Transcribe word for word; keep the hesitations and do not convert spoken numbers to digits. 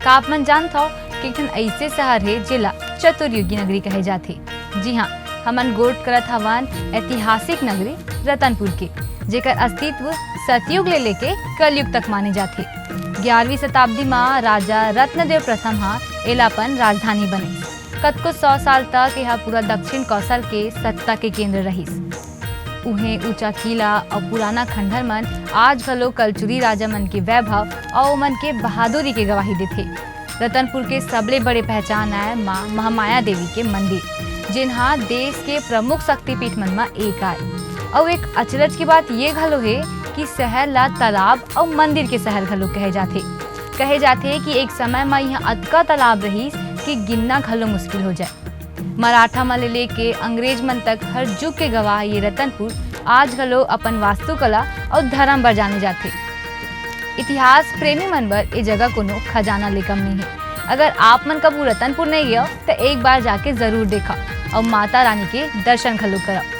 आप मन जानथव कि एक ठन अइसे शहर हे, जेला चतुर्युगी नगरी कहे जाथे। जी हाँ, हमन गोठ करत हवन ऐतिहासिक नगरी रतनपुर के, जेकर अस्तित्व सतयुग ले लेके कलयुग तक माने जाथे। ग्यारहवीं शताब्दी म राजा रत्नदेव प्रथम ह एला अपन राजधानी बने। कतको सौ साल तक एहा पूरा दक्षिण कौशल के सत्ता के केंद्र रहिस। उहें, ऊंचा किला अउ पुराना खंडहर मन आज घलो कलचुरी राजा मन के वैभव अउ ओमन के बहादुरी के गवाही देथे। रतनपुर के सबले बड़े पहचान आय मां महामाया देवी के मंदिर, जेन हा देश के प्रमुख शक्तिपीठ मन म एक आय। अउ एक अचरज की बात ये घलो हे कि शहर ला तालाब अउ मंदिर के शहर घलो कहे जाथे। कहे जाथे कि एक समय म इहां अतका तालाब रहिस कि गिनना घलो मुश्किल हो जाय। मराठा मन ले लेके अंग्रेज मन तक हर जुग के गवाह ये रतनपुर आज घलो अपन वास्तुकला अउ धर्म बर जाने जाथे। इतिहास प्रेमी मन बर ए जगह कोनो खजाना ले कम नहीं हे। अगर आप मन कभू रतनपुर नहीं गए हो, तो एक बार जाके जरूर देखा अउ माता रानी के दर्शन घलो करव।